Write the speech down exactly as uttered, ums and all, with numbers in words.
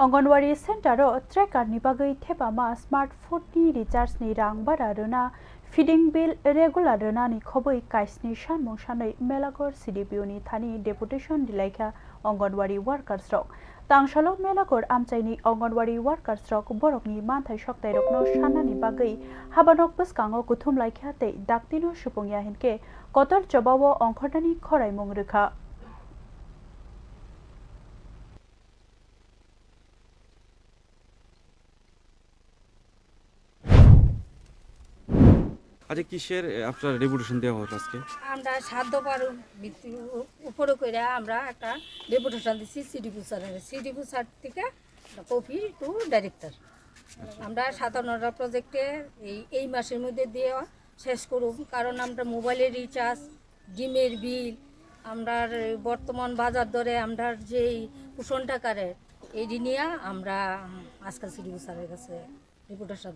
Anganwadi center o tracker ni bagwi thepama smartphone ni recharge ni rang bara rwna, feeding bill regular rwnani khobwi kaisni sanmung sanwi Melaghor C D P O ni thani deputation rilaikha Anganwadi workers rok. Tangsalo Melaghor amchaini Anganwadi workers rok borokni manthai soktai rokno sanani bagwi habanok bwskango kuthum laikha tei daktino supungya hinkhe kotor chobao ongkhornani khoraimung rwkha. আচ্ছা, কিসের, এ, আপনার ডেপুটেশন দেওয়া হলো আজকে? আমরা সাত দফার ভিত্তি উ-, উপরে করে আমরা একটা ডেপুটেশন দিচ্ছি সিডিপি স্যারের। সিডিপি স্যার থেকে কপি টু ডাইরেক্টর। আমরা সাতান্নটা প্রজেক্টে এই, এই মাসের মধ্যে দিয়ে শেষ করুন, কারণ আমরা মোবাইলের রিচার্জ, ডিমের বিল, আমরার বর্তমান বাজার দরে আমরার যেই পোষণ টাকার এডি নিয়ে আমরা আজকাল সিডিপি স্যারের কাছে ডেপুটেশন